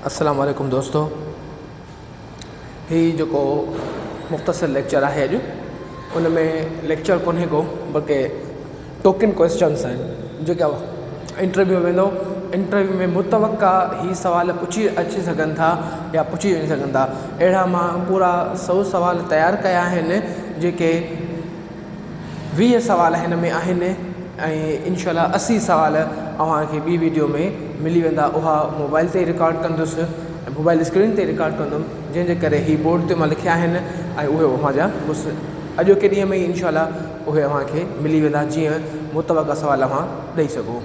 السلام عليڪم دوستو هي جيڪو مختصر ليڪچر آهي اڄ ان ۾ ليڪچر ڪونهي ڪو بلڪه ٽوڪن ڪوئسچنس آهن جيڪي انٽرويو ويندو انٽرويو ۾ متوقع هي سوال پڇي اچي سگهن ٿا يا پڇي وڃي سگهن ٿا اهڙا مان پورا سو سوال تيار ڪيا آهن جيڪي 20 سوال هن ۾ آهن ۽ انشاء الله 80 سوال اوهان کي ٻي ويڊيو ۾ ملي ويندا اها موبائل تي رڪارڊ ڪندس ۽ موبائل اسڪرين تي رڪارڊ ڪندم جنهن جي ڪري هي بورڊ تي مان لکيا آهن ۽ اهي اوهان جا بس اڄوڪي ڏينهن ۾ ئي انشاء الله اهي اوهان کي ملي ويندا جيئن متوقع سوال اوهان ڏئي سگهو.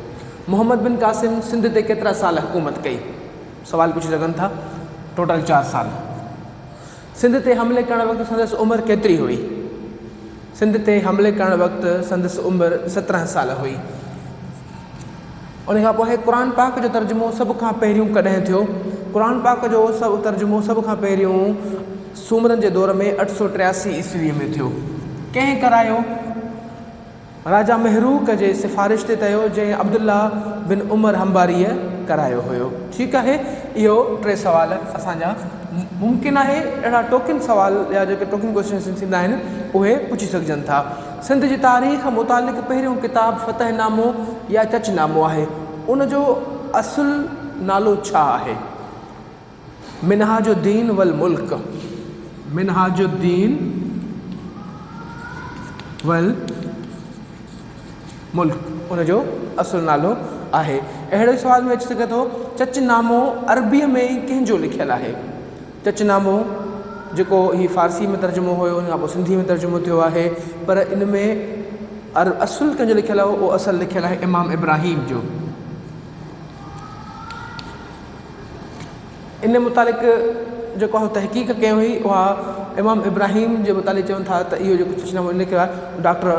محمد بن قاسم سنڌ تي ڪيترا سال حڪومت ڪئي؟ سوال پڇي سگهن ٿا. ٽوٽل چار سال. سنڌ تي حملي ڪرڻ وقت سندس عمر ڪيتري هئي؟ سنڌ تي حملي ڪرڻ وقت سندس عمر 17 سال هئي. ان کان پوء قرآن پاڪ جو ترجمو سڀ کان پهريون ڪڏهن ٿيو؟ قرآن پاڪ جو ترجمو سڀ کان پهريون سومرن جي دور ۾ 883 عيسويء ۾ ٿيو. ڪنهن ڪرايو؟ راجا مهروڪ جي سفارش تي ٿيو، جنهن عبدالله بن عمر هنباريء ڪرايو هيو. ٺيڪ آهي، اهو ٽي سوال اسان جا ممڪن آهي اهڙا ٽوڪن سوال يا جيڪي ٽوڪن ڪوئسچنس ٿيندا آهن اهي پڇي سگهجن ٿا. سنڌ جي تاريخ متعلق پهريون ڪتاب فتح نامو يا چچ نامو آهي. ان جو اصل نالو ڇا آهي؟ منهاج الدين والملڪ، منهاج الدين والملڪ ان جو اصل نالو آهي. اهڙو سوال ۾ اچي سگهي ٿو، چچ نامو عربيء ۾ ڪنهن جو لکيل آهي؟ چچ نامو جيڪو هي فارسي ۾ ترجمو هيو ان کان پوء سنڌي ۾ ترجمو ٿيو آهي پر ان ۾ اصل ڪنهن جو لکيل آهي اهو اصل لکيل آهي امام ابراهيم جو. ان متعلق جيڪو آهي تحقيق ڪئي هئي اها امام ابراهيم جي متعلق چون ٿا ته اهو جيڪو چچنامو ان لکيو آهي ڊاڪٽر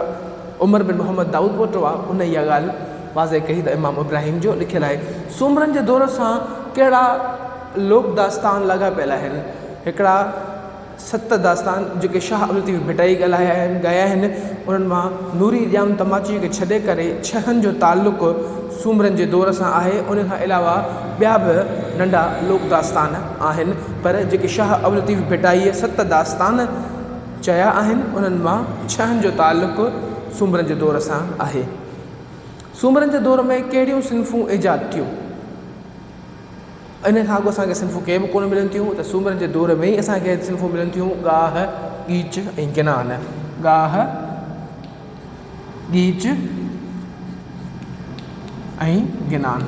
عمر بن محمد دائود پوٽو آهي ان اها ڳالهه واضح ڪئي ته امام ابراهيم جو لکيل آهي. سومرن جي دور سان ڪهڙا لوڪ داستان لاڳاپيل آهن؟ هڪڙا ست داستان جيڪي شاهه عبداللطيف ڀٽائي ڳالهايا آهن، ڳايا آهن، انهن مان نوري ڄام تماچيء کي ڇڏي ڪري ڇهن جو تعلق سومرن جي دور سان آهي. ان کان علاوه ٻيا به ننڍا لوڪ داستان آهن، پر جيڪي شاهه عبداللطيف ڀٽائيء ست داستان چيا آهن، انهن مان ڇهن جو تعلق سومرن جي دور سان آهي. سومرن جي دور ۾ ڪهڙيون صنفون ايجاد ٿيون؟ ان کان اڳ اسان کي صنفون ڪي به ڪونه ملن ٿيون ته سومرن جي دور ۾ ئي اسان کي صنفون ملن ٿيون ڳاهه، ڳيچ ۽ گنان. ڳاهه، ڳيچ ۽ گنان.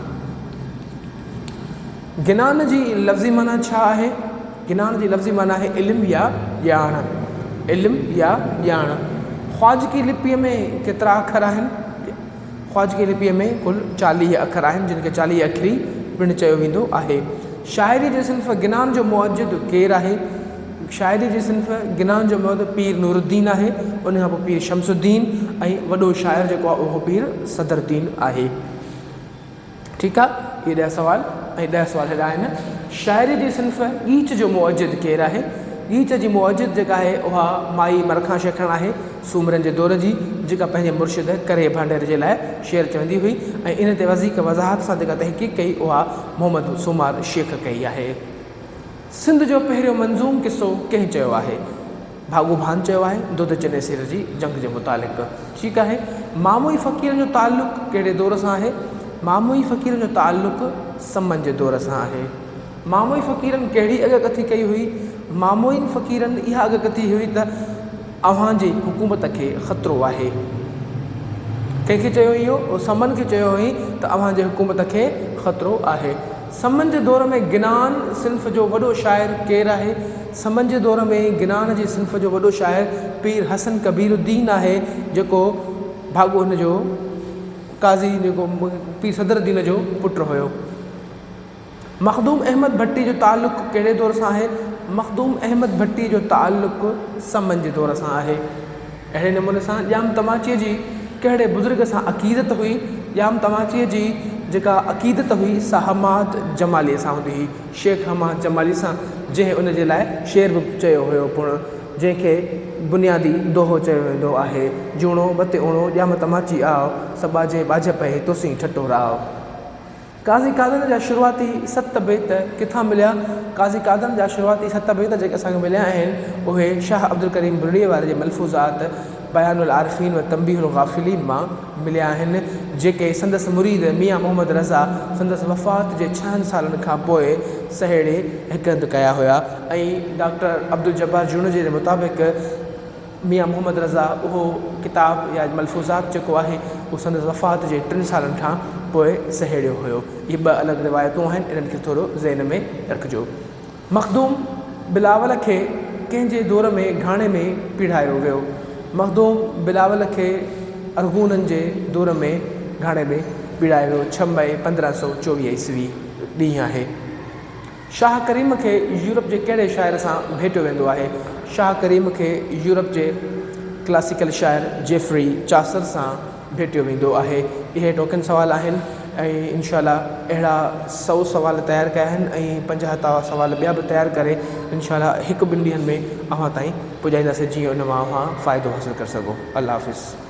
گنان جي لفظي معنيٰ ڇا آهي؟ گنان جي لفظي معنيٰ آهي علم يا ڄاڻ. علم يا ڄاڻ. خواجگي لپيء ۾ ڪيترا اکر آهن؟ خواجگي لپيء ۾ ڪل 40 اکر آهن، جن کي 40 اکري پڻ چيو ويندو آهي. شاعريء جي صنف گنان جو مؤجد ڪير آهي؟ شاعريء جي صنف گنان جو مؤجد پير نورالدين آهي، ان کان پوء پير شمس الدين ۽ وڏو شاعر جيڪو آهي اهو پير صدر الدين آهي. ٺيڪ آ اهي ڏهه سوال ۽ ڏهه سوال هيڏا آهن. شاعري جي صنف ڳيچ جو مؤجد ڪير آهي؟ ڳيچ جي مؤجد جيڪا آهي اها مائي مرکان شيخڻ آهي، سومرن جي دور جي، جيڪا پنهنجي مرشد ڪرهي ڀانڊير جي لاء شعر چوندي هئي ۽ ان تي وڌيڪ وضاحت سان جيڪا تحقيق ڪئي اها محمد سومار شيخ ڪئي آهي. سنڌ جو پهريون منظوم قصو ڪنهن چيو آهي؟ ڀاڳو ڀان چيو آهي، دودي چنيسر جي جنگ جي متعلق. ٺيڪ آهي. ماموئي فقيرن جو تعلق ڪهڙي دور سان آهي؟ ماموئي فقيرن جو تعلق سمن جي دور سان آهي. ماموئي فقيرن ڪهڙي اڳڪٿي ڪئي هئي؟ ماموئين فقيرن اها اڳڪٿي هئي ته اوهان جي حڪومت کي خطرو آهي. ڪنهن کي چيو هئي اهو؟ سمن کي چيو هئائين ته اوهان جي حڪومت کي خطرو آهي. سمن جي دور ۾ گنان صنف جو وڏو شاعر ڪير آهي؟ سمن جي دور ۾ گنان جي صنف جو وڏو شاعر پير حسن ڪبير الدين آهي، جيڪو ڀاڳو هن جو قاضي جيڪو پير صدر الدين جو پٽ هيو. مخدوم احمد ڀٽي جو تعلق ڪهڙي دور سان آهي؟ مخدوم احمد ڀٽي جو تعلق سمن جي دور سان آهي. اهڙي نموني سان ڄام تماچيء جي ڪهڙي بزرگ سان عقيدت هئي؟ ڄام تماچيء جي جيڪا عقيدت هئي سا حماد جماليء سان هوندي هئي، شيخ حماد جمالي سان، جنهن ان جي لاء شعر به چيو هيو پڻ، جنهن کي بنيادي دوهو چيو ويندو آهي، جوڻو ٻه تي اوڻو، ڄام تماچي آء، سٻاجهي ٻاجهه پئي، توسين ٺٽو راء. قاضي قادن جا شروعاتي ست بيت ڪٿان مليا؟ قاضي قادن جا شروعاتي ست بيت جيڪي اسان کي مليا آهن، اهي شاهه عبدالڪريم برڙيء واري جي ملفوظات بيان العارفين و تنبيه الغافلين مان مليا آهن، جيڪي سندس مريد ميان محمد رضا سندس وفات جي ڇهن سالن کان پوء سهيڙي هڪ هنڌ ڪيا هيا ۽ ڊاڪٽر عبدالجبار جوڻيجي جي مطابق ميان محمد رضا اهو ڪتاب يا ملفوظات جيڪو آهي اهو سندس وفات جي ٽن سالن کان پوء سهيڙيو هيو. اهي ٻه الڳ روايتون آهن انهن کي ٿورو ذهن ۾ رکجو. مخدوم بلاول کي ڪنهن جي دور ۾ گهاڻي ۾ پيڙهايو ويو؟ مخدوم بلاول کي ارغونن جي دور ۾ گهاڻي ۾ پيڙهايو ويو ڇهه مئي 1524 عيسوي ڏينهن آهي. شاهه ڪريم کي يورپ جي ڪهڙي شاعر سان ڀيٽيو ويندو آهي؟ شاهه ڪريم کي يورپ جي ڪلاسيڪل شاعر جيفري چاسر سان ڀيٽيو ويندو آهي. اهي ٽوڪن سوال آهن ۽ انشاء الله اهڙا سئو سوال تيار ڪيا آهن ۽ 50 تاوا سوال ٻيا به تيار ڪري انشاء الله هڪ ٻن ڏينهن ۾ اوهان تائين پڄائينداسين جيئن ان مان اوهان فائدو حاصل ڪري سگهو. الله حافظ.